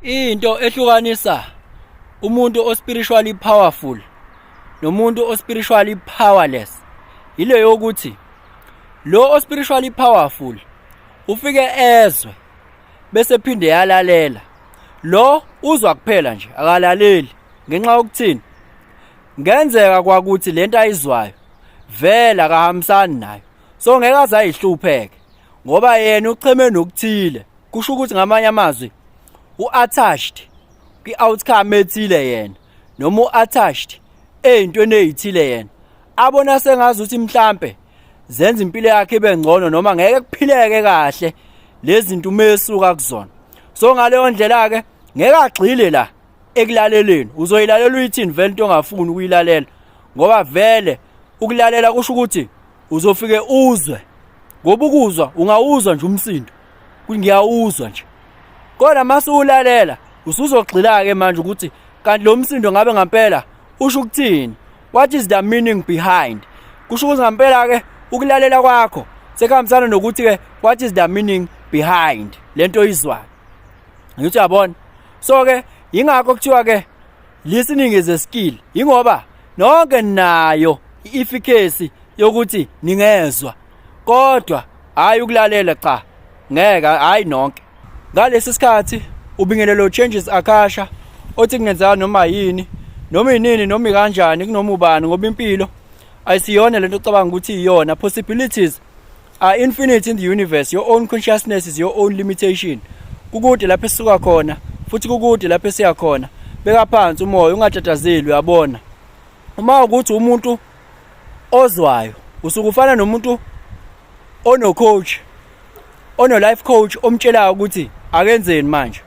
Into ehlukanisa umuntu o-spiritually powerful nomuntu o-spiritually powerless ile yokuthi lo o-spiritually powerful ufike ezwe bese phinde yalalela. Lo uzwa kuphela nje, akalaleli. Ngenxa yokuthini? Ngenzeka kwakuthi lento ayizwayo vele akahambisani nayo, so ngeke aze ayihlupheke ngoba yena ucheme nokuthile. Kusho ukuthi ngamanye amazwi u-attached kwi-outcome ethile yena, noma u-attached ey'ntweni ey'thile yena abona sengazi ukuthi mhlampe zenza impilo yakhe ibe ngcono noma ngeke kuphileke kahle lezi zinto uma esuka kuzona. So ngaleyo ndlela-ke ngeke agxile la ekulaleleni. Uzoyilalela uyithini vele into ongafuni ukuyilalela? Ngoba vele ukulalela kusho ukuthi uzofike uzwe, ngoba ukuzwa ungawuzwa nje umsindo, ngiyawuzwa nje, kodwa mase ulalela usuzogxila-ke manje ukuthi kanti lo msindo ngabe ngampela usho ukuthini, what is the meaning behind. Kusho ukuthi ngampela-ke ukulalela kwakho sekuhambisana nokuthi-ke what is the meaning behind lento oyizwayo. Ngithi uyabona? So-ke yingakho kuthiwa-ke listening is a skill, yingoba nonke nayo i-efficacy yokuthi ningezwa, kodwa hayi ukulalela, cha, ngeke, hayi nonke. Ngalesi sikhathi ubingelelo Changes Akasha othi kungenzeka noma yini, noma inini, noma kanjani, kunoma ubani, ngoba impilo ayisiyona lento ocabanga ukuthi iyona. Possibilities are infinite in the universe. Your own consciousness is your own limitation. Kukude lapho esisuka khona futhi kukude lapho esiya khona. Beka phansi umoya, ungatatazeli. Uyabona, uma ukuthi umuntu ozwayo usuke ufana nomuntu ono coach, ono life coach omtshelayo ukuthi akenzeni manje,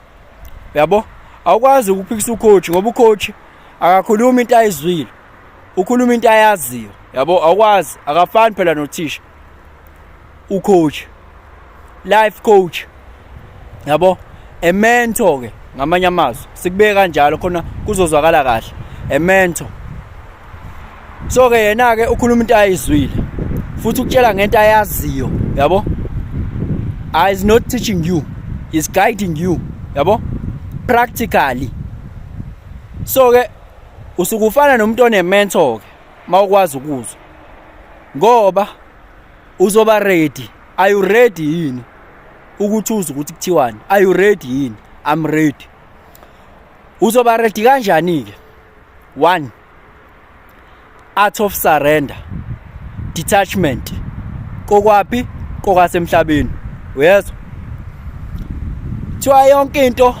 uyabo? Awukwazi ukuphikisa ucoach ngoba ucoach akakhuluma into ayizwile, ukhuluma into ayaziyo, yabo? Awukwazi, akafani phela nothisha ucoach, life coach, yabo, a mentor ke ngamanye amazwi, sikubeke kanjalo khona kuzozwakala kahle, a mentor. So ke yena ke ukhuluma into ayizwile futhi ukutshela ngento ayaziyo, yabo? I is not teaching you, is guiding you, yabo, practically. So ke usuke ufana nomuntu one-mentor ke mawukwazi ukuzwa, ngoba uzoba ready. Are you ready yini ukuthi uzwe ukuthi kuthiwani? Are you ready yini? I'm ready. Uzoba ready kanjani ke? One, art of surrender, detachment kokwaphi, kokwasemhlabeni, uyezwa? Kuthiwa yonke into